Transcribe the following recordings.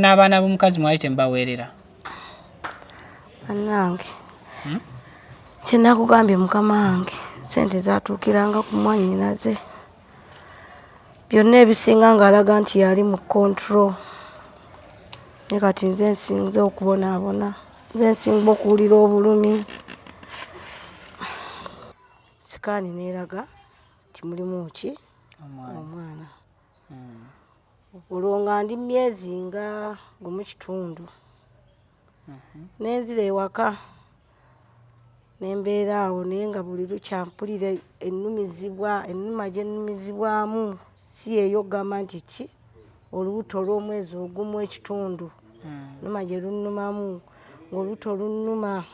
N'abaana b'omukazi mwali temubaweerera? Bannange, Kyenakugambye mukama wange, sente zatuukiranga ku mwannyinaze, byonna ebisinga ng'alaga nti yali mu control, naye kati nze nsinze okubonaabona, nze nsinga okuwulira obulumi. Sikaani n'eraga nti mulimu ki omwana. Olwo nga ndi myezi nga gumu kitundu, nenzira ewaka nembeera awo, naye nga buli lukya mpulira ennumizibwa, ennuma gye nnumizibwamu si yeeyo okugamba nti ki olubuto olw'omwezi ogumu ekitundu, ennuma gye lunnumamu ng'olubuto lunnuma.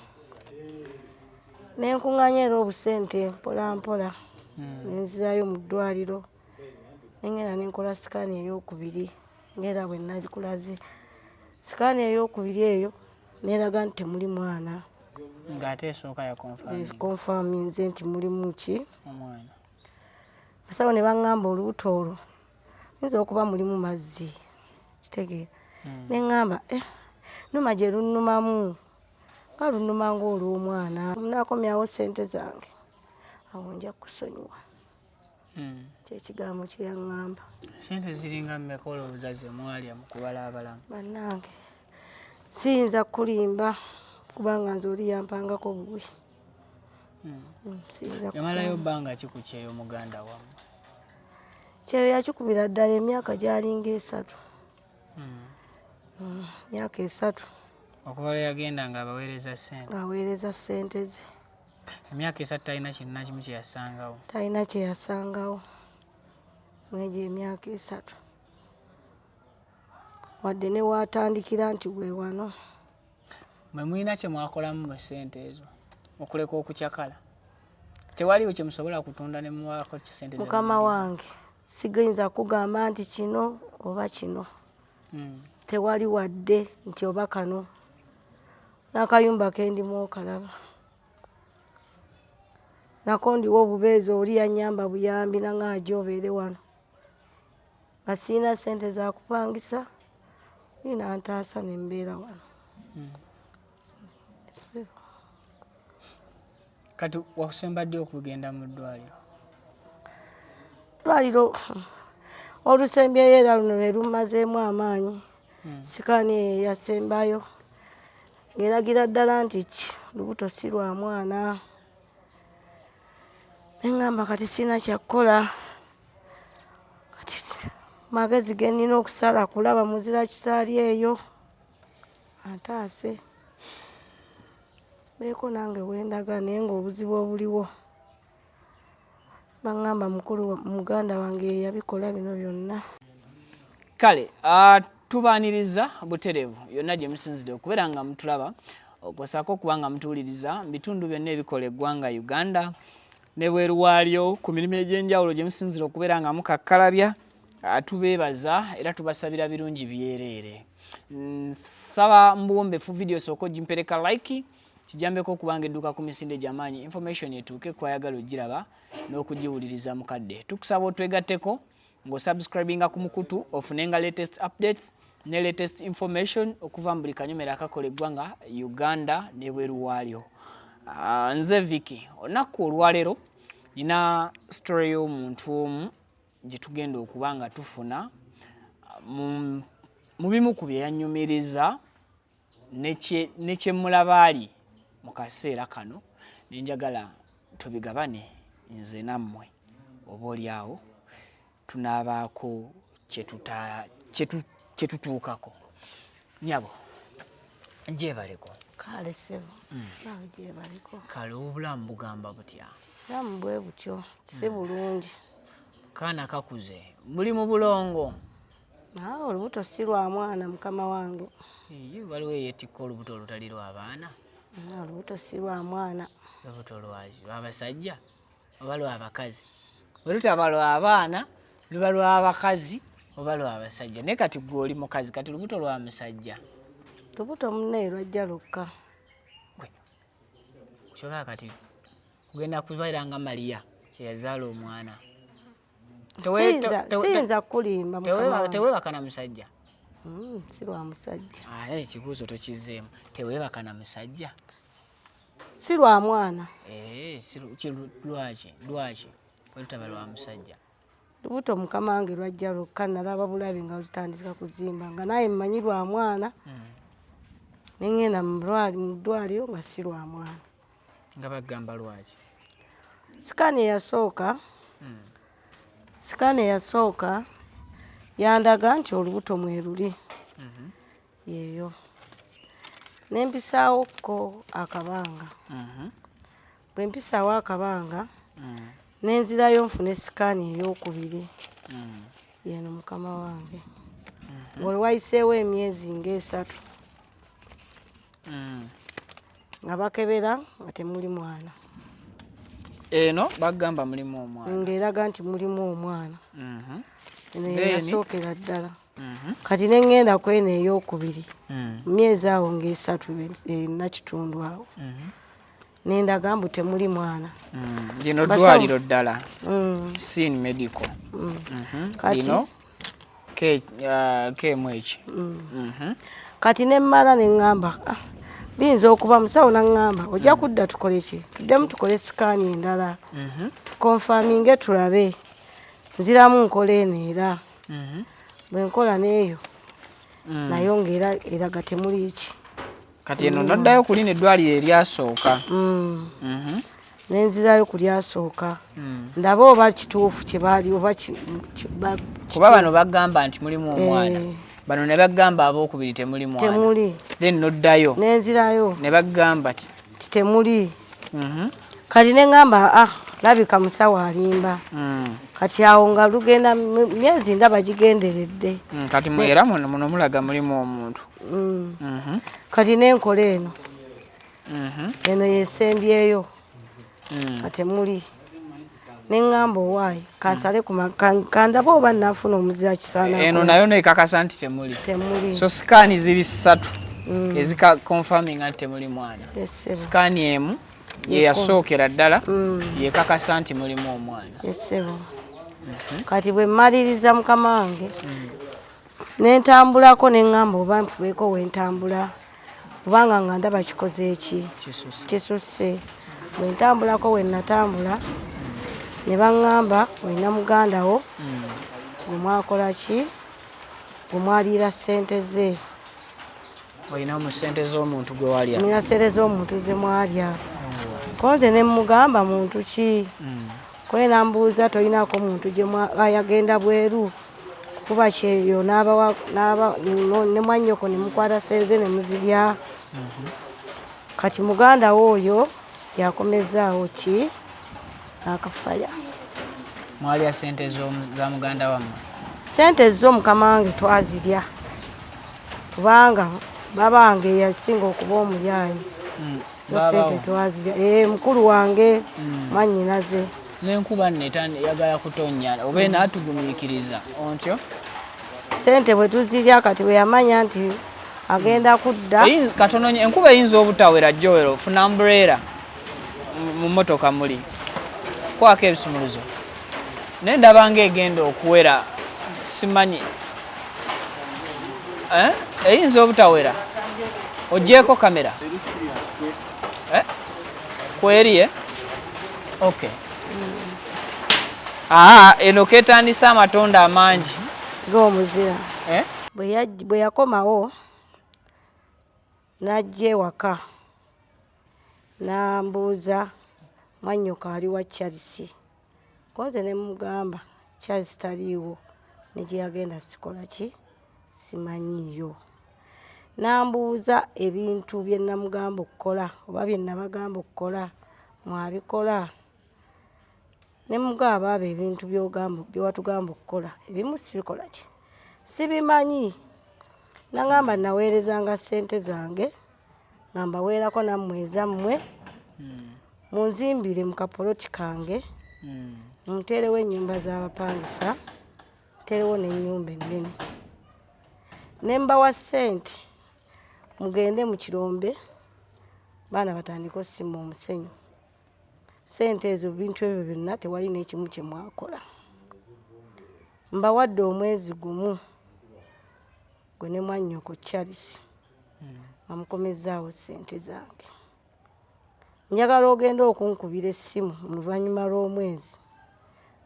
Ne nkuŋŋaanya era obusente mpola mpola, ne nzirayo mu ddwaliro ne ŋŋenda ne nkola sikaani eyookubiri ng'era bwe nakulaze. Sikaani eyookubiri eyo n'eraga nti temuli mwana. Ng'ate esooka yakonfaminze. Konfaminze nti mulimu ki? Omwana. Abasawo ne baŋŋamba olubuto olwo luyinza okuba mulimu mazzi, kitegeera. Ne ŋŋamba nnuma gye lunnumamu nga lunnuma ng'olw'omwana. Munaakomyawo ssente zange awo nja kukusonyiwa. Kyekigambo kye yaŋŋamba. Ssente ziringa mmeka olowooza ze mwalya mu kubala abalamu? Bannange siyinza kukulimba kubanga nze oli yampangako bubi. Yamalayo bbanga ki ku kyeyo muganda wammwe? Kyeyo yakikubira ddala emyaka gyalinga 3. Myaka 3. Okuva lwe yagenda ng'abaweereza ssente? Ng'aweereza ssente ze. Emyaka 3 talina kintu na kimu kye yasangawo? Talina kye yasangawo mwegyo emyaka 3. Wadde ne waatandikira nti gwe wano. Mwe mulina kye mwakolamu mu ssente ezo okuleka okucakala? Tewaliwo kye musobola kutunda ne muwaako ssente? Mukama wange, sigayinza kugamba nti kino oba kino. Tewali wadde nti oba kano. N'akayumba ke ndimu okalaba. Nako ndiwo obubeezi, oli yannyamba buyambi nangamba ajje obeere wano. Nga sirina ssente za kupangisa, oli n'antaasa ne mbeera wano. Kati wakusemba ddi okugenda mu ddwaliro? Ddwaliro olusembyeyo era luno lwe lummazeemu amaanyi. Sikaani eyo yasembayo ng'eragira ddala nti ki lubuto si lwa mwana. Ne ŋŋamba kati sirina kya kukola, kati magezi ge nnina okusala kulaba muzira kisaali eyo antaase mbeeko nange we ndaga, naye ng'obuzibu obuliwo baŋŋamba mukulu muganda wange ye yabikola bino byonna. Kale tubaaniriza butereevu yonna gye musinzidde okubeera nga mutulaba, okwossaako okuba nga mutuwuliriza mu bitundu byonna ebikola eggwanga Uganda ne bweru waalyo ku mirimu egy'enjawulo gye musinzira okubeera nga mukakkalabya. Tubeebaza era tubasabira birungi byereere. Nsaba mbuwombefu video sooka ogimpereka like, kijambeko okubanga edduka ku misinde gy'amaanyi, information etuuke kwayagala ogiraba n'okugiwuliriza mu kadde. Tukusaba otwegatteko ng'osubscribinga ku mukutu ofunenga latest updates ne latest information okuva mu buli kanyomero akakola eggwanga Uganda n'ebweru waalyo. Nze Vicky, olunaku olwaleero nina story y'omuntu omu gye tugenda okuba nga tufuna mu bimu ku bye yannyumiriza ne kye mulaba ali mu kaseera kano, ne njagala tubigabane nze nammwe, oba oli awo tunaabaako kye tutuukako. Nnyabo, gyebaleko. Kale ssebo, naawe gyebaleko. Kale obulamu bugamba butya? Obulamu bwe butyo, si bulungi. Kaana kakuze, muli mu bulongo. Naawe olubuto si lwa mwana mukama wange. Waliwo eyeetikka olubuto olutali lw'abaana. Olubuto si lwa mwana. Lubuto lwaki? Lw'abasajja oba lw'abakazi? Bwe lutaba lw'abaana luba lw'abakazi oba lw'abasajja. Naye kati ggwe oli mukazi, kati lubuto lwa musajja. Lubuto munnaye lwajja lwokka. Kyokka kati kugenda kubeera nga Maria eyazaala omwana. Siyinza kukulimba mukama wange. Teweebaka na musajja? Si lwa musajja. Aye ekibuuzo tokizeemu, teweebaka na musajja? Si lwa mwana. Eh, lwaki lwaki olutaba lwa musajja? Lubuto mukama wange lwajja lwokka, nalaba bulabi nga lutandika kuzimba, nga naye mmanyi lwa mwana. Nengenda mu ddwaliro nga si lwa mwana. Nga bagamba lwaki? Sikaani eyasooka, sikaani eyasooka yandaga nti olubuto mweruli. Yeeyo nempisaawokko akabanga. Bwe mpisaawo akabanga, nenzirayo nfune sikaani eyokubiri. Yeno mukama wange, ng'olwo wayiseewo emyezi ng'esatu, nga bakebera nga temuli mwana. Eno bagamba mulimu omwana. Ng'eraga nti mulimu omwana. Eno yeyasookera ddala. Kati ne ŋŋenda ku eno eyokubiri, mu myezi awo ng'esatu nakitundu awo, nendaga mbu temuli mwana. Lino ddwaliro ddala, Sin Medical. Lino kemu eki. Kati nemmala ne ŋŋamba, "Ah, biyinza okuba." Musawo naŋŋamba, "Ojja kudda tukole ki, tuddemu tukole sikaani endala, tukonfaminge tulabe." Nziramu nkola eno era. Bwe nkola n'eyo, nayo ng'era eraga temuli ki. Kati eno noddayo kulino eddwaliro eryasooka. Nenzirayo ku lyasooka, ndabe oba kituufu kyebaali oba Kuba bano bagamba nti mulimu omwana. Bano ne bagamba abookubiri temuli mwana. Temuli. Then noddayo. Nenzirayo. Ne bagamba ki? Nti temuli. Kati neŋŋamba, "Ah, labika musawo alimba." Kati awo nga lugenda myezi ndaba gigenderedde. Kati era muno muno mulaga mulimu omuntu. Kati nenkola eno. Eno yesembyeyo, nga temuli. Neŋŋamba, "Owaayi, kansale kandabe oba nafuna omuzira kisaana." Eno nayo nekakasa nti temuli. Temuli. So sikaani ziri ssatu ezika confirminga nti temuli mwana. Yes, Sikaani emu yeyasookera ddala, yekakasa nti mulimu omwana. Ssebo. Kati bwe mmaliriza mukama wange, nentambulako, neŋŋamba oba nfubeeko wentambula, kubanga nga ndaba kikoze eki. Kisusse. Kisusse. Bwe ntambulako, we natambula ne baŋŋamba, "Olina muganda wo gwe mwakola ki, gwe mwaliira ssente ze." Olina mu ssente z'omuntu gwe walya. Mulina ssente z'omuntu ze mwalya. Konze ne mugamba, "Muntu ki?" Kwe nambuuza, "Tolinako muntu gye ayagenda bweru kuba kyeyo n'abawa ne mwannyoko ne mukwata ssente ne muzirya?" Kati muganda wo oyo yakomezaawo ki akafaya. Mwalya ssente za muganda wammwe? Sente zo mukama wange twazirya, kubanga babange yasinga okuba omulyayi. Zo sente twazirya. Eh, mukulu wange, mwannyinaze. N'enkuba nno eyagala kutonnya, oba enaatugumiikiriza ontyo. Sente bwe tuzirya, kati bwe yamanya nti agenda kudda. Katono nnyo, enkuba eyinza obutawera. Joel, ofuna umbrella mu mmotoka, muli kwako ebisumuluzo, naye ndaba ng'egenda okuwera, simanyi. Eh? Eyinza obutawera, ogyeko kamera. Eh? Kweri, eh? Okay. Aa, eno ketandise amatonda amangi. G'omuzira. Eh? Bwe yakomawo n'ajja ewaka, n'ambuuza, "Mwannyoko ali wa, Charles?" Konze ne mugamba, "Charles taliiwo, ne gye yagenda sikola ki, simanyiiyo." N'ambuuza ebintu bye namugamba okukola oba bye nabagamba okukola, mwabikola? Ne mugamba, "Baaba, ebintu by'ogamba, bye watugamba okukola, ebimu sibikola ki, sibimanyi." Nagamba, "Naweerezanga ssente zange nga mbaweerako nammwe ezammwe, munzimbire mu kapoloti kange, munteerewo ennyumba z'abapangisa, nteerewo n'ennyumba ennene. Ne mbawa ssente, mugende mu kirombe, baana batandike osima omusenyu. Ssente ezo, bintu ebyo byonna tewali n'ekimu kye mwakola. Mbawadde omwezi gumu." Gwe ne mwannyoko Charles nga mukomezzaawo ssente zange. Njagala ogenda okunkubira essimu mu luvannyuma lw'omwezi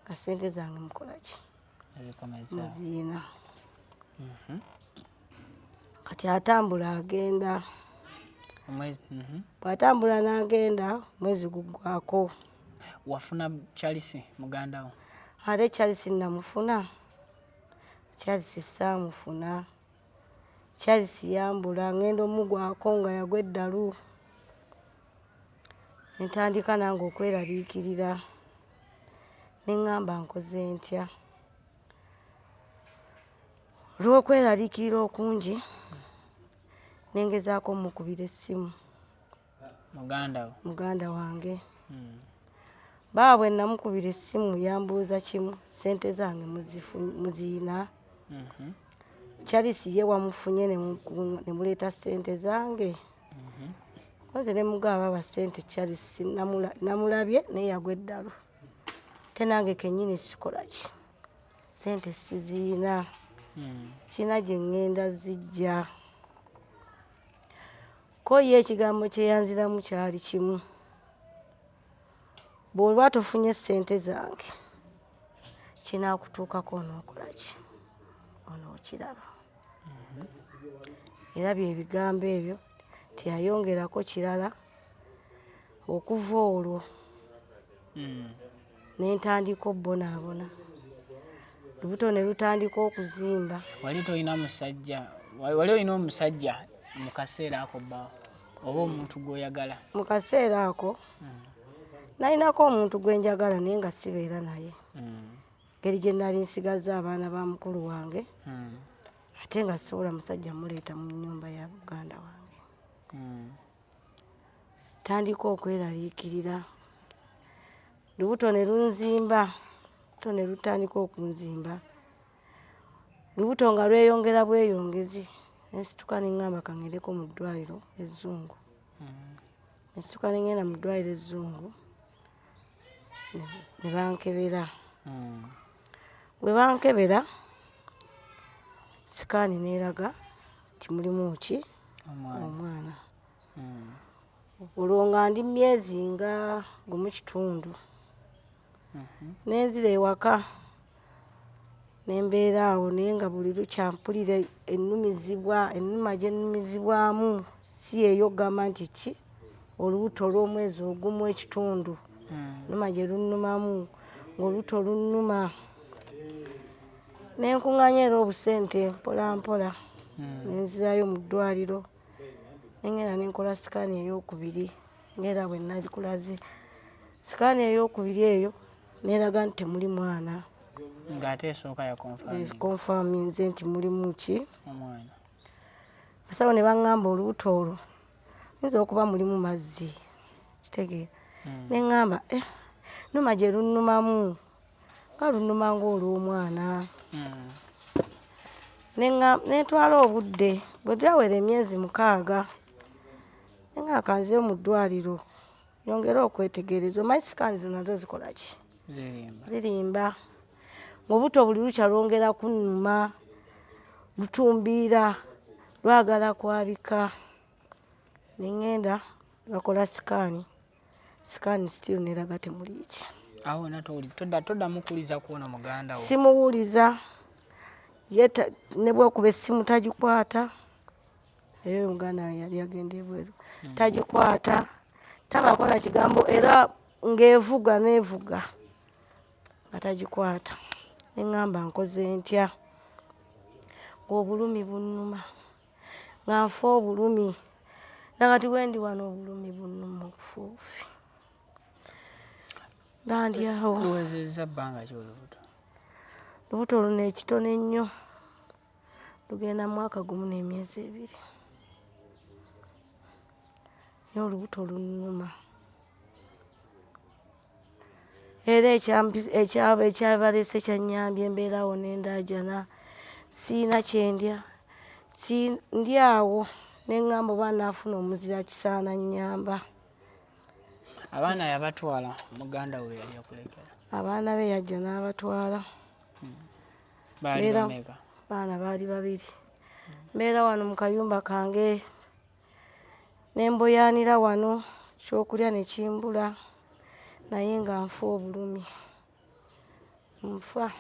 nga ssente zange mukola ki? Muziina. Kati atambula agenda. Bw'atambula n'agenda omwezi guggwako. Wafuna Charles muganda wo? Ate Charles namufuna. Charles saamufuna. Charles yambula ngenda omugwako nga yagwa eddalu. Ntandika nange okweraliikirira. Ne ŋŋamba nkoze ntya. Olw'okweraliikirira okungi ne ngezaako omukubira essimu. Muganda wange. Baba bwe namukubira essimu yambuuza kimu, ssente zange muziyina? Charles ye wamufunye ne muleeta ssente zange? Nze ne mugamba baba ssente Charles namulabye naye yagwa eddalu. Ate nange kennyini sikola ki? Ssente siziyina. Sirina gye ŋŋenda zijja. Ko ye ekigambo kye yanziramu kyali kimu. Bw'oba tofunye ssente zange kinaakutuukako onookola ki? Onookiraba. Era bye bigambo ebyo teyayongerako kirala okuva olwo ne ntandika obbonaabona. Lubuto ne lutandika okuzimba. Wali tolina musajja, wali olina omusajja mu kaseera ako bba oba omuntu gw'oyagala? Mu kaseera ako nalinako omuntu gwe njagala naye nga sibeera naye. Engeri gye nali nsigazza abaana ba mukulu wange ate nga sisobola musajja muleeta mu nnyumba ya muganda wange. Tandika okweraliikirira. Lubuto ne lunzimba, lubuto ne lutandika okunzimba. Lubuto nga lweyongera bweyongezi. Ne nsituka ne ŋŋamba ka ŋŋendeko mu ddwaliro ezzungu. Ne nsituka ne ŋŋenda mu ddwaliro ezzungu ne bankebera. Bwe bankebera sikaani n'eraga nti mulimu ki? Omwana. Olwo nga ndi myezi nga gumu kitundu. Ne nzira ewaka ne mbeera awo naye nga buli lukya mpulira ennumizibwa, ennuma gye nnumizibwamu si yeeyo okugamba nti ki olubuto olw'omwezi ogumu ekitundu. Ennuma gye lunnumamu ng'olubuto lunnuma. Ne nkuŋŋaanya era obusente mpola mpola ne nzirayo mu ddwaliro ne ŋŋenda ne nkola sikaani eyookubiri ng'era bwe nagikulaze. Sikaani eyookubiri eyo n'eraga nti temuli mwana. Ng'ate esooka ya confirminze nti mulimu ki? Omwana. Abasawo ne baŋŋamba olubuto olwo luyinza okuba mulimu mazzi. Kitegeera. Ne ŋŋamba nnuma gye lunnumamu nga lunnuma ng'olw'omwana. Ne ntwala obudde bwe gyawera emyezi 6 ne ŋŋamba ka nzireyo mu ddwaliro nyongere okwetegereza. Omanyi sikaani zino nazo zikola ki? Zirimba. Ng'obuto buli lukya lwongera kunnuma, lutumbiira, lwagala kwabika. Ne ŋŋenda bakola sikaani, sikaani still n'eraga temuli ki. Awo wonna toddamu kuwuliza kwono muganda wo? Simuwuliza. Ye ne bw'okuba essimu tagikwata. Era muganda wange yali agenda ebweru. Tagikwata, tabaako na kigambo era ng'evuga n'evuga nga tagikwata. Ne ŋŋamba nkoze ntya? Ng'obulumi bunnuma, nga nfa obulumi. Nakati we ndi wano obulumi bunnuma okufa obufi. Nga ndi awo. Luwezezza bbanga ki olubuto? Lubuto luno ekitono ennyo. Lugenda mwaka gumu n'emyezi 2. Naye olubuto lunnuma. Era ekyabaleese kyannyambye embeera awo ne ndaajana. Siyina kye ndya. Ndi awo ne ŋŋamba oba nnaafuna omuzira kisaana nnyamba. Abaana yabatwala muganda we yali akulekera? Abaana be yajja n'abatwala. Baali bameka? Baana baali 2. Mbeera wano mu kayumba kange ne mboyaanira wano, ekyokulya ne kimbula naye nga nfa obulumi, nfa.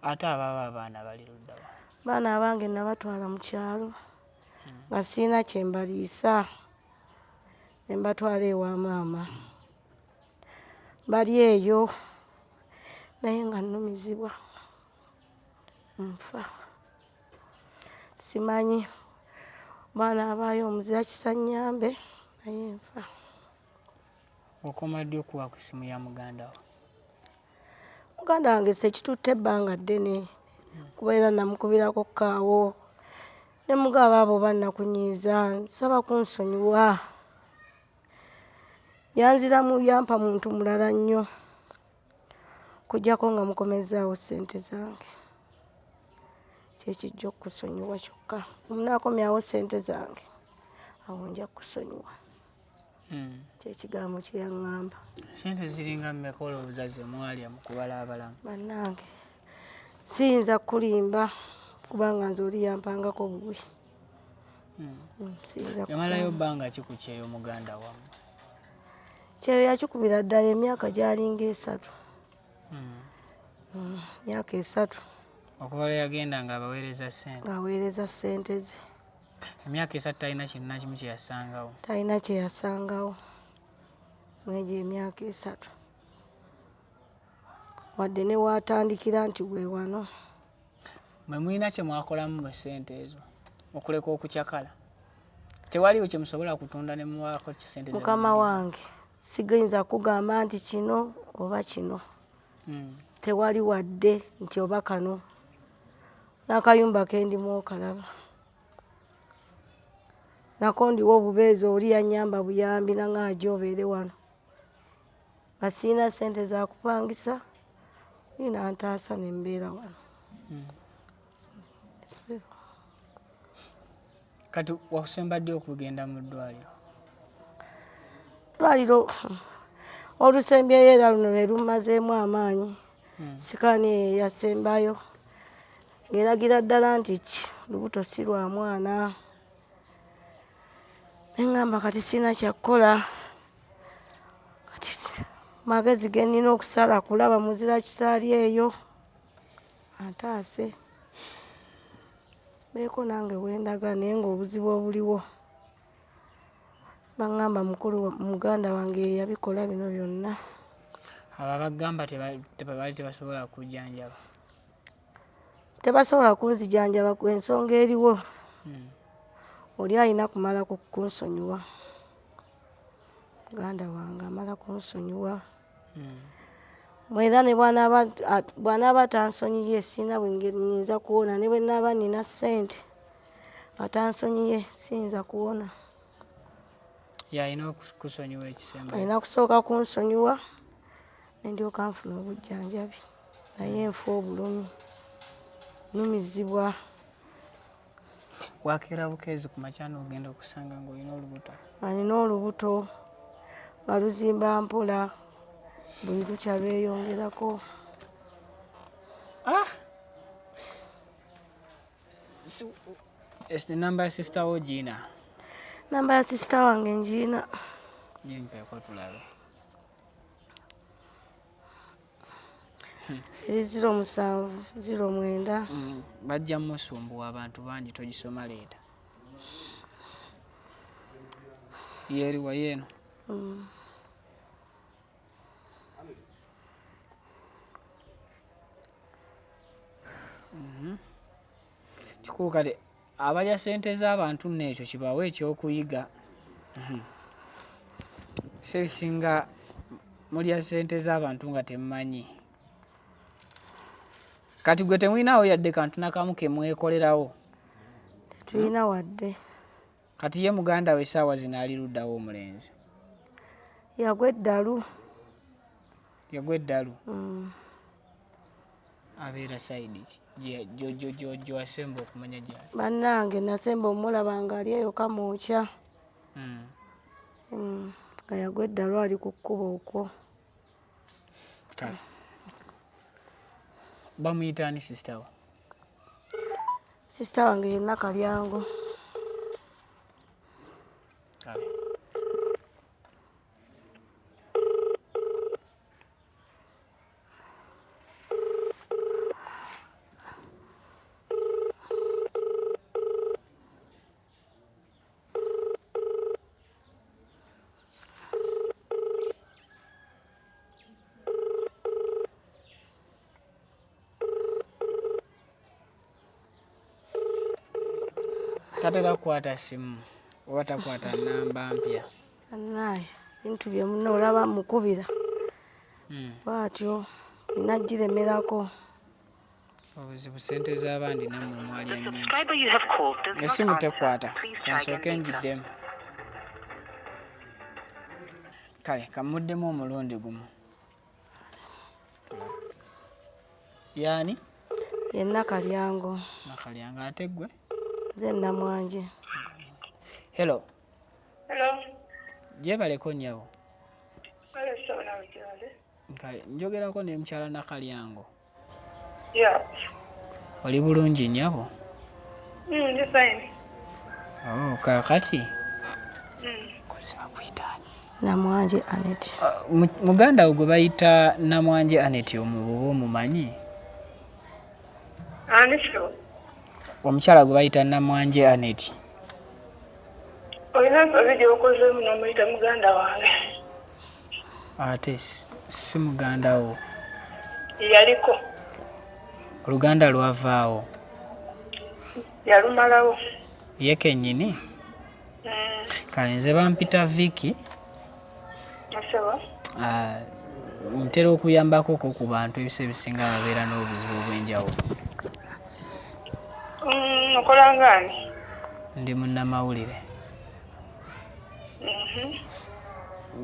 Ate abaaba abaana bali ludda wa? Baana abange nabatwala mu kyalo nga sirina kye mbaliisa ne mbatwala ewa maama. Bali eyo naye nga nnumizibwa nfa. Simanyi baana abaayo omuzira kisa nnyambe naye nfa. Okoma ddi okuwa ku ssimu ya muganda wo? Muganda wange sekitutte ebbanga ddene kuba era namukubirako kaawo ne mugamba abo oba nakunyiiza nsaba kunsonyiwa. Yanziramu yampa muntu mulala nnyo okuggyako nga mukomezzaawo ssente zange kyekijja okukusonyiwa kyokka munaakomyawo ssente zange awo nja kukusonyiwa. Kyekigambo kye yaŋŋamba. Ssente ziringa mmeka olowooza ze mwalya mu kubala abalamu? Bannange siyinza kukulimba kubanga nze oli yampangako buwi. Yamalayo bbanga ki ku kyeyo muganda wammwe? Kyeyo yakikubira ddala emyaka gyalinga 3. Myaka 3. Okuva lwe yagenda ng'abaweereza ssente? Ng'aweereza ssente ze. Emyaka 3 talina kintu na kimu kye yasangawo? Talina kye yasangawo mwegyo emyaka 3. Wadde ne waatandikira nti we wano. Mwe mulina kye mwakolamu mu ssente ezo okuleka okucakala? Tewaliwo kye musobola kutunda ne muwaako ssente ze Mukama muddizza? wange sigayinza kugamba nti kino oba kino. Tewali wadde nti oba kano. N'akayumba ke ndimu okalaba. Nako ndiwo obubeezi oli yannyamba buyambi nangamba ajje obeere wano. Nga sirina ssente za kupangisa, oli n'antaasa ne mbeera wano. Kati wakusemba ddi okugenda mu ddwaliro? Ddwaliro olusembyeyo era luno lwe lummazeemu amaanyi. Sikaani eyo eyasembayo ng'eragira ddala nti ki lubuto si lwa mwana. Ne ŋŋamba kati sirina kya kukola. Kati magezi ge nnina okusala kulaba muzira kisaali eyo antaase. Mbeeko nange we ndaga naye ng'obuzibu obuliwo baŋŋamba mukulu muganda wange ye yabikola bino byonna. Abo abagamba baali tebasobola kujjanjaba? Tebasobola kunzijanjaba ku ensonga eriwo. Oli alina kumala kunsonyiwa. Muganda wange amala kunsonyiwa. Era ne bw'anaaba tansonyiye sirina bwe nnyinza kuwona ne bwe nnaaba nnina ssente nga tansonyiye siyinza kuwona. Y'alina okukusonyiwa ekisembayo? Alina kusooka kunsonyiwa ne ndyoka nfuna obujjanjabi naye nfa obulumi, nnumizibwa. Wakeera bukeezi ku makya n'ogenda okusanga ng'olina olubuto? Nga nina olubuto nga luzimba mpola buli lukya lweyongerako. Namba ya sisita wo ogiyina? Namba ya sisita wange ngiyina. Gimpeeko tulabe. Eri 07 09. Bajja musumbuwa abantu bangi togisoma leeta. Yeeriwa yeeno? Kikulu kale abalya ssente z'abantu nno ekyo kibawe ekyokuyiga. Si ebisinga mulya ssente z'abantu nga temumanyi. Kati gwe temulinawo yadde kantu nakamu ke mwekolerawo? Tetulina wadde. Kati ye muganda we essaawa zino ali luddawo omulenzi? Yagwa eddalu. Yagwa eddalu? Abeera sayidi ki gye wasemba okumanya gy'ali? Bannange nasemba omulaba ng'ali eyo Kamwokya. Nga yagwa eddalu ali ku kkubo okwo. Kale. Bamuyita ani sisita wo? Sisita wange yenna Kalyango. Kale. Tatera kukwata simu oba takwata namba mpya. Naye bintu bye muno olaba mukubira bwatyo nina giremerako. Obuzibu sente z'abandi nammwe mwalya nnyingi. Essimu tekwata, kansooke ngiddemu. Kale kamuddemu omulundi gumu. Yaani? Ye Nakalyango. Nakalyango ate ggwe? Nze Namwanje. Hello. Hello. Gyebaleko nnyabo. Hello, ssebo nawe gyebale. Kale njogerako ne mukyala Nakalyango. Yeah. Oli bulungi nnyabo? Ndi fine. Oh, kaakati? Kozi bakuyita ani? Namwanje Anet. Muganda wo gwe bayita Namwanje Anet omububa omumanyi? Ani ssebo? Omukyala gwe bayita Namwanje Anet. Olina ensobi gy'okozeemu n'omuyita muganda wange. Ate si muganda wo. Yaliko. Oluganda lwavaawo. Yalumalawo. Ye kennyini? Kale nze bampita Vicky. Ssebo. Ntera okuyambako ko ku bantu ebisa ebisinga babeera n'obuzibu obw'enjawulo. Okola ng'ani? Ndi munnamawulire.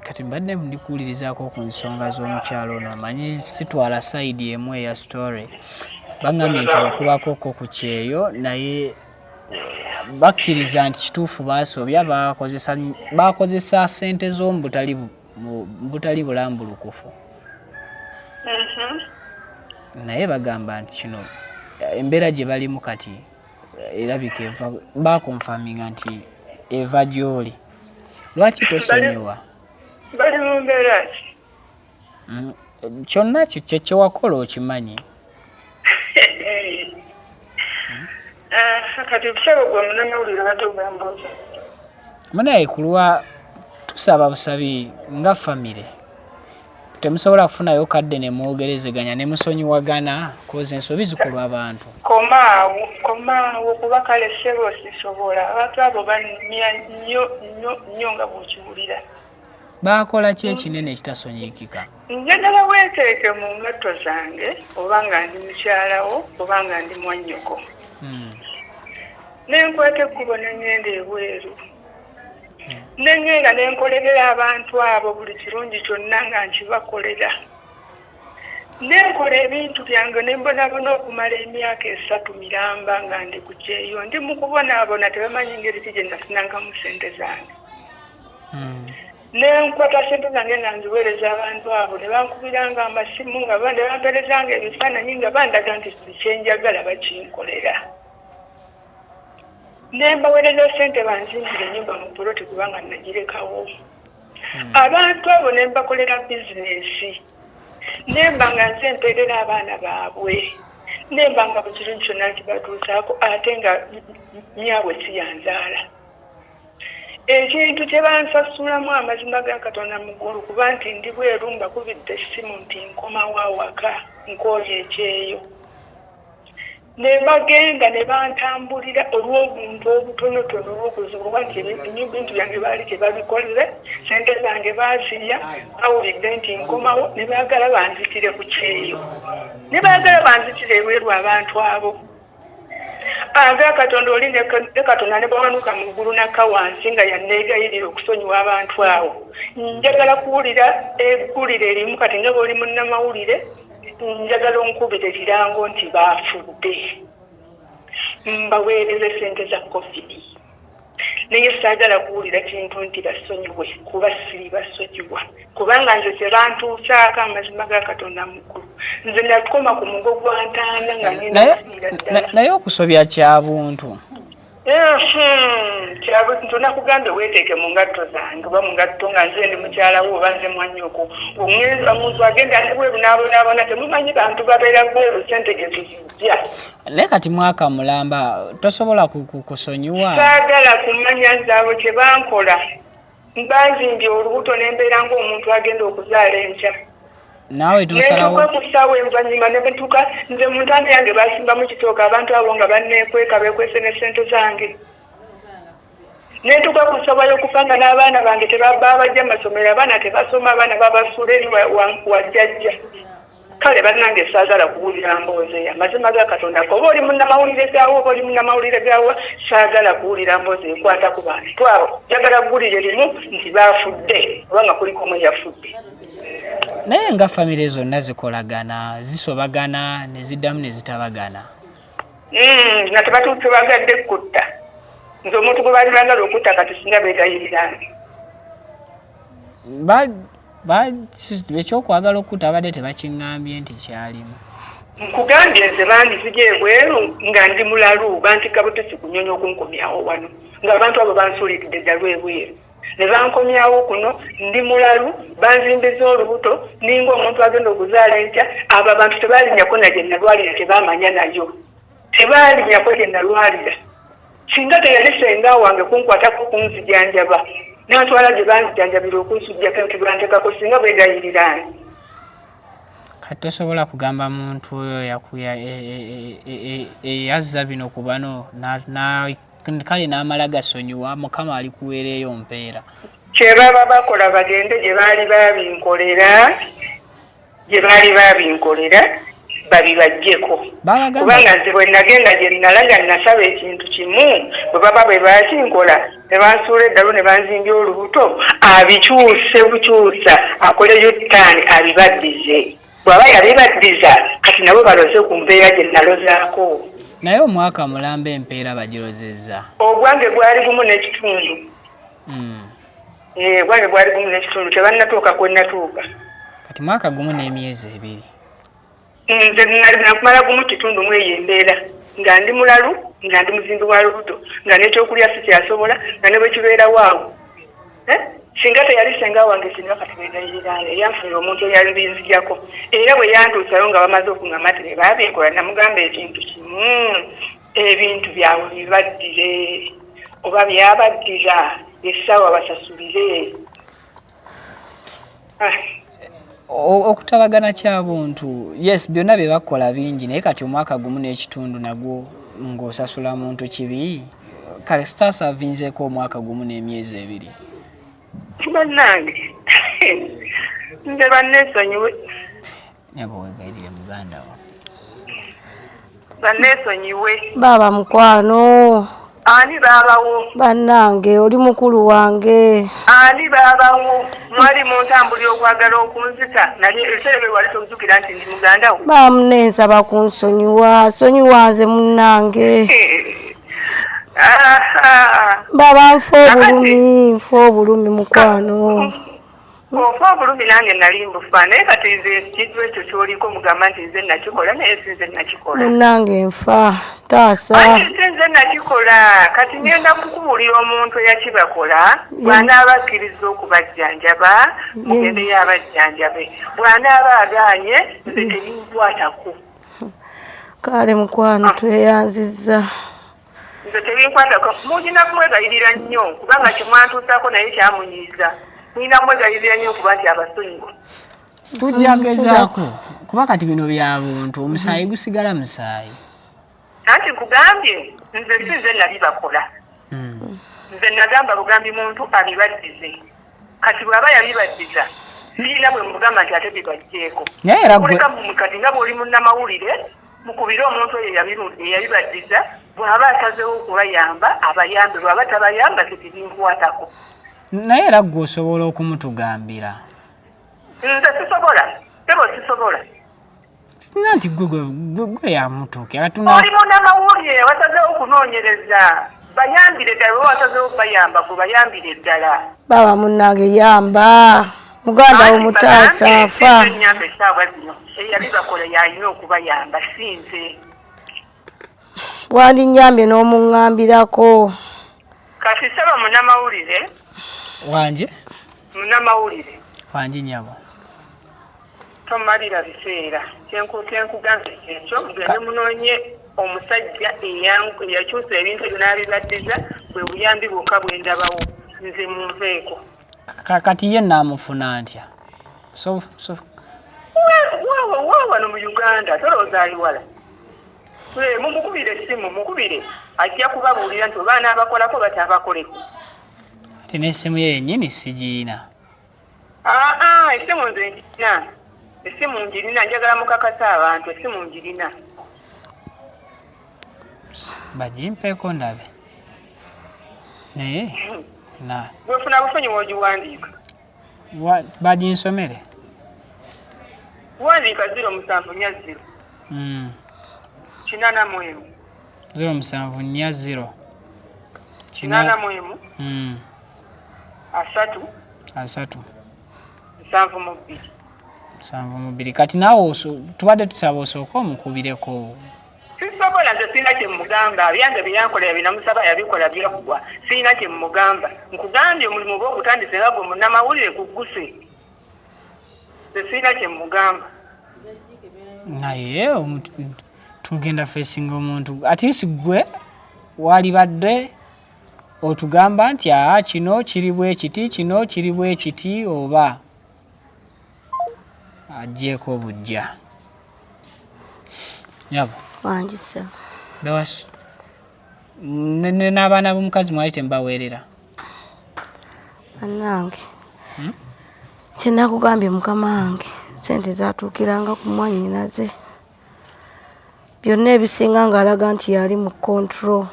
Kati mbadde ndi kuwulirizaako ku nsonga z'omukyalo ono, omanyi sitwala sayidi emu eya story. Baŋŋambye nti okubako ko ku kyeyo naye bakkiriza nti kituufu baasobya, baakozesa ssente z'omu butali bulambulukufu. Naye bagamba nti kino embeera gye balimu kati erabika eva, baakonfaminga nti eva gy'oli. Lwaki tosonyiwa? Bali mu mbeera ki? Kyonna kye kyewakola okimanyi. Kati ssebo gwe munnamawulire obadde ogamba. Munaye kulwa tusaba busabi nga famire. Temusobola kufunayo kadde ne mwogerezeganya ne musonyiwagana koze ensobi zikolwa abantu. Komaawo, komaawo kuba kale ssebo sisobola. Abantu abo bannumya nnyo nnyo nnyo nga bw'okiwulira. Baakola ki ekinene ekitasonyiyikika? Njagala weeteeke mu ngatto zange oba nga ndi mukyalawo oba nga ndi mwannyoko. Ne nkwata ekkubo ne ŋŋenda ebweru. Ne ŋŋenda ne nkolerera abantu abo buli kirungi kyonna nga nkibakolera. Ne nkola ebintu byange ne mbonaabona okumala emyaka 3 miramba nga ndi ku kyeyo. Ndi mu kubonaabona tebamanyi ngeri ki gye nafunangamu ssente zange. Ne nkwata ssente zange nga nziweereza abantu abo ne bankubiranga amasimu nga ne bampeerezanga ebifaananyi nga bandaga nti buli kye njagala bakinkolera. Ne mbaweereza ssente banzimbire ennyumba mu puloti kubanga nagirekawo. Abantu abo ne mbakolera bizinensi. Ne mba nga nze mpeerera abaana baabwe. Ne mba nga buli kirungi kyonna nkibatuusaako ate nga nnyabwe si yanzaala. Ekintu kye bansasulamu amazima ga Katonda mu ggulu kuba nti ndi bweru mbakubidde essimu nti nkomawo awaka nkooye ekyeyo. Ne bagenda ne bantambulira olw'obuntu obutonotono olw'okuzuulwa nti ebintu byange baali tebabikoze, ssente zange baazirya, bawulidde nti nkomawo ne baagala banzitire ku kyeyo. Ne baagala banzitire ebweru abantu abo. Aga Katonda oli ne Katonda ne bawanuka mu ggulu n'akka wansi nga yanneegayirira okusonyiwa abantu awo. Njagala kuwulira eggulire erimu kati nga bw'oli munnamawulire, njagala onkubire ekirango nti baafudde. Mbaweereze ssente za COVID. Naye saagala kuwulira kintu nti basonyiwe, kuba siri basonyiwa, kubanga nze kyebantuusaako amazima ga Katonda mukulu. Nze nakoma ku mugo gwa ntaana nga ngenda kufiira ddala. Naye okusobya kya buntu. Kyabuntu. Nakugambye weeteeke mu ngatto zange oba mu ngatto nga nze ndi mukyala wo oba nze mwannyoko. Omuntu agenda bweru n'abonaabona, temumanyi bantu babeera bweru ssente gye tuzijja. Naye kati mwaka mulamba tosobola kusonyiwa. Saagala kumanya nze abo kye bankola. Banzimbye olubuto ne mbeera ng'omuntu agenda okuzaala enkya. Naawe nosalawo. Nentuuka ku ssaawa envannyuma ne ntuuka nze mu ntanda yange basimbamu kitooke, abantu abo nga banneekweka beekwese ne ssente zange. Nentuuka ku ssaawa y'okufa nga n'abaana bange tebabajja masomero, abaana tebasoma, abaana babasuula eri wa jjajja. Kale bannange saagala kuwulira mboozi eyo, amazima ga Katonda. Oba oli munnamawulire gaawo oba oli munnamawulire gaawa, saagala kuwulira mboozi ekwata ku bantu abo. Njagala ggulire limu nti baafudde oba nga kuliko omu eyafudde. Naye nga famire zonna zikolagana, zisobagana ne ziddamu ne zitabagana. Nga tebatuusebagadde kutta. Nze omuntu gwe baali baagala okutta kati singa beegayirira nge. Ekyokwagala okutta abadde tebakiŋŋambye nti kyalimu. Nkugambye nze bandizija ebweru nga ndi mulalu, bantikka butisi ku nnyonyi okunkomyawo wano, ng'abantu abo bansuuliridde ddalu ebweru. Ne bankomyawo kuno ndi mulalu, banzimbiza olubuto ninga omuntu agenda okuzaala enkya. Abo abantu tebaalinyako na gye nalwalira, tebamanya nayo, tebaalinyako gye nalwalira. Singa teyali senga wange kunkwatako kunzijanjaba nantwala gye banzijanjabira okunsujjako nti bantekako, singa bwegayiriraani. Kati tosobola kugamba muntu oyo eyazza bino ku bano kale n'amala gasonyiwa, Mukama alikuweereeyo mpeera. Kye baba bakola bagende gye baali babinkolera, gye baali babinkolera babibaggyeko. Kubanga nze bwe nagenda gye nalaga nasaba ekintu kimu, bwe baba bwe bakinkola ne bansuula eddalu ne banzimbya olubuto, abikyuse bukyusa akole U-turn abibaddize. Bw'aba yabibaddiza kati nabo baloze ku mpeera gye nalozaako. Naye omwaka mulamba empeera bagirozezza. Ogwange gwali gumu n'ekitundu. Ogwange gwali gumu n'ekitundu, tebannatuuka kwe nnatuuka. Kati mwaka gumu n'emyezi 2. Nze nakumala gumu kitundu mu eyo embeera nga ndi mulalu, nga ndi muzimbi wa lubuto, nga n'ekyokulya sikyasobola, nga ne bwe kibeerawo awo. Singa teyali senga wange, singa kati beegayirirayo eyanfunira omuntu eyabinzijako. Era bwe yantuusayo nga bamaze okuŋŋamba nti be baabinkola, namugamba ekintu kimu, ebintu byabwe bibaddire oba byabaddira essaawa basasulire. Okutabagana kya buntu, yes, byonna bye bakola bingi, naye kati omwaka gumu n'ekitundu nagwo ng'osasula muntu kibi. Kale sitaasavinzeeko omwaka gumu n'emyezi 2. Bannange nze banneesonyiwe. Nyabo wegayirire muganda wo. Banneesonyiwe. Baaba mukwano. Ani baabawo? Bannange oli mukulu wange. Ani baabawo? Mwali muntambulira okwagala okunzita, nali ebiseera bye wali tojjukira nti ndi muganda wo. Baamunne nsaba kunsonyiwa, sonyiwa nze munnange. Baba nfa obulumi, nfa obulumi mukwano. Ofa obulumi nange nali mbufa, naye kati nze ekintu ekyo ky'oliko mugamba nti nze nakikola, naye si nze nakikola. Munnange nfa, taasa. Anti si nze nakikola, kati ngenda kukubuulira omuntu eyakibakola, bw'anaaba akkiriza okubajjanjaba, mugendeyo abajjanjabe, bw'anaaba agaanye nze tebinkwatako. Kale mukwano tweyanzizza. Nze tebinkwatako, mulina kumwegayirira nnyo kubanga kyemwantuusaako naye kyamunyiiza. Mulina kumwegayirira nnyo kuba nti abasonyiwa. Tujja gezaako kuba kati bino bya buntu, omusaayi gusigala musaayi. Anti nkugambye nze si nze nabibakola. Nze nagamba bugambi muntu abibaddize. Kati bw'aba yabibaddiza sirina bwe mugamba nti ate bibajjeeko. Kuleka kati nga bw'oli munnamawulire mukubire omuntu oyo eyabibaddiza, bw'aba asazeewo okubayamba abayambe, bw'aba tabayamba nze tebinkwatako. Naye era ggwe osobola okumutugambira. Nze sisobola, sebo sisobola. Nti gwe yamutuukira. Oli munnamawulire wasazeewo okunoonyereza. Bayambire ddala oba wasazeewo bayamba gwe bayambire ddala. Baba munnange yamba muganda wo mutaasa afa. Nyamba essaawa zino eyabibakola yalina okubayamba si nze. Wandinyambye n'omuŋŋambirako. Kati saba munamawulire. Wanje? Munamawulire. Wangi nyabo. Tomalira biseera kyenkugambye kyekyo mugende munoonye omusajja eyakyusa ebintu ebyo n'abibaddiza bwe buyambi bwokka bwe ndabawo nze munveeko. Kati ye naamufuna ntya? So, so. Waawa wano mu Uganda tolowooza ali wala. Mumukubire essimu mukubire ajja kubabuulira nti oba anaabakolako oba taabakoleko. Ate n'essimu ye yennyini sigiyina. Aa essimu nze ngirina, essimu ngirina njagala mukakase abantu essimu ngirina. Bagimpeeko ndabe naye na Gwefuna bufunyi w'ogiwandiika. Baginsomere. Wandiika 0740. 81. 0740. 81. 30. 30. 72. 72. Kati naawe tubadde tusaba osooke omukubireko. Sisobola nze sirina kye mmugamba byange bye yankolera bye namusaba yabikola byaggwa sirina kye mmugamba nkugambye omulimu oba ogutandise nga gwe munnamawulire gugguse nze sirina kye mmugamba. Naye tugenda facinga omuntu at least gwe walibadde otugamba nti aa kino kiri bwe kiti kino kiri bwe kiti oba agyeko obujja nyabo wangi ssebo n'abaana b'omukazi mwali temubaweerera bannange hmm? Kyenakugambye mukama wange sente zatuukiranga ku mwannyinaze byonna ebisinga ng'alaga nti yali mu control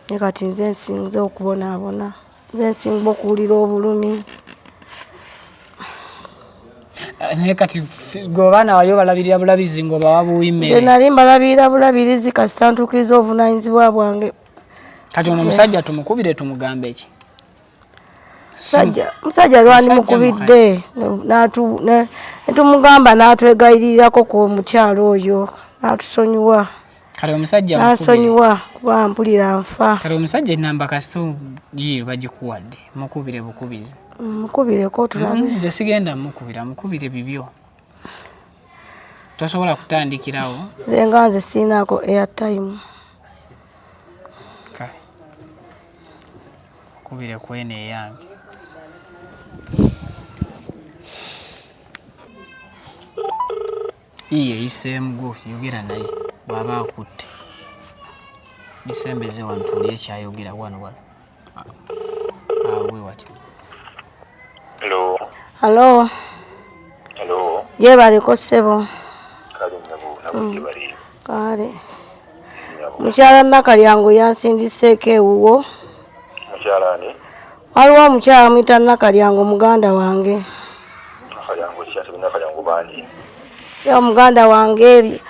naye kati nze nsinze okubonaabona nze nsinga okuwulira obulumi. Naye kati gwe abaana wali obalabirira bulabizi ng'obawa buwi mmere? Nze nali mbalabirira bulabirizi kasita ntuukiriza obuvunaanyizibwa bwange. Kati ono omusajja tumukubire tumugambe ki? Musajja lwani mukubidde netumugamba n'atwegayirirako ku mukyalo oyo n'atusonyiwa. Kale omusajja n'asonyiwa kuba mpulira nfa. Kale omusajja enamba kasita ye bagikuwadde mukubire bukubizi. Mukubireko tulabe. Nze sigenda mukubira, mukubire bibyo. Tosobola kutandikirawo. Nze nga nze siinaako airtime. Kale mukubire kweno eyange. Iye eyiseemu gwo yogera naye bw'aba akutte. Lisembeze wano tuwulire kyayogera wano wano. Awe wati. Hello. Hello. Hello. Gyebaleko ssebo. Kale nnyabo nabo gyebali. Kale. Mukyala Nakalyango yansindiseeko ewuwo. Mukyala ani? Waliwo omukyala amuyita Nakalyango muganda wange. Nakalyango ki? Ate Nakalyango bangi. Ya muganda wange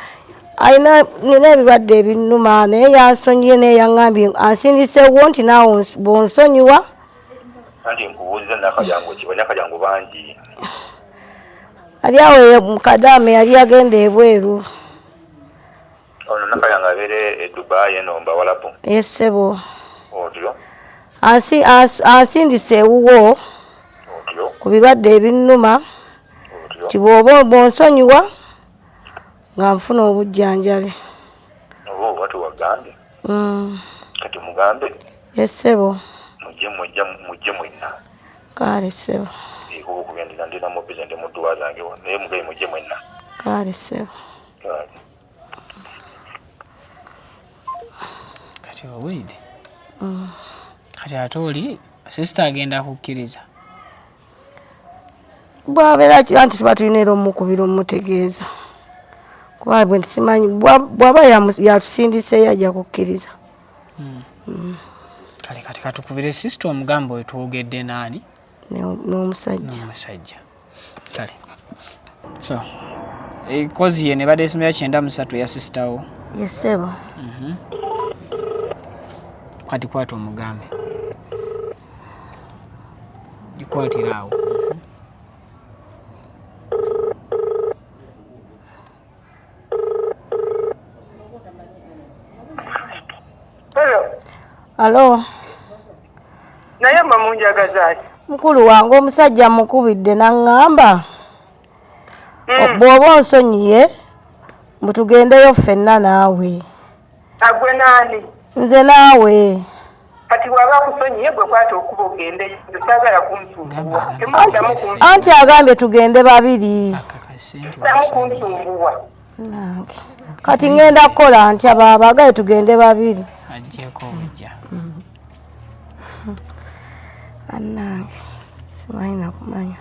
alina nina ebirwadde ebinnuma naye yansonyiye naye yaŋŋambye ansindiseewo nti naawe bw'onsonyiwa. Anti nkubuuziza Nakalyango ki? Bannakalyango bangi. Ali awo Kadaama yali yagenda ebweru. Ono Nakalyango abeera e Dubai eno Mbawalabu. Ye ssebo. Otyo. Ansindise ewuwo. Otyo. Ku birwadde ebinnuma. Otyo. Nti bw'oba bw'onsonyiwa nga nfuna obujjanjabi. Oba oba tewagambye. Kati mugambe. Ye ssebo. Mujje mujja mujje mwenna. Kale ssebo. Kuba okugendera ndi na mu bize ndi mu dduwa zange wano naye mugaye mujje mwenna. Kale ssebo. Kale. Kati owulidde? Kati ate oli sisita agenda kukkiriza. Bw'abeera anti tuba tulina era omukubira omutegeeza kuba bwe simanyi bw'aba yatusindiseeyo ajja kukkiriza. Kale kati katukubire sisita omugambo oyo twogedde naani? N'omusajja. N'omusajja. Kale. So, ekozi ye nebadde esimira 93 eya sisita wo. Ye ssebo. Kati kwata omugambe, gikwatira awo. Hello. Alo. Naye mba munjagaza ki? Mukulu wange omusajja mukubidde n'aŋŋamba bw'oba onsonyiye mbu tugendeyo ffenna naawe. Agwe naani? Nze naawe. Kati bw'aba akusonyiye gwe kwata okuba ogende, saagala kunsumbuwa. Temuddamu kunsumbuwa. Anti agambye tugende babiri. Akakase nti Temuddamu kunsumbuwa. Nange kati ŋŋenda kukola ntya baaba agambye tugende babiri. Agyeko obujja. Bannange simanyi nakumanya.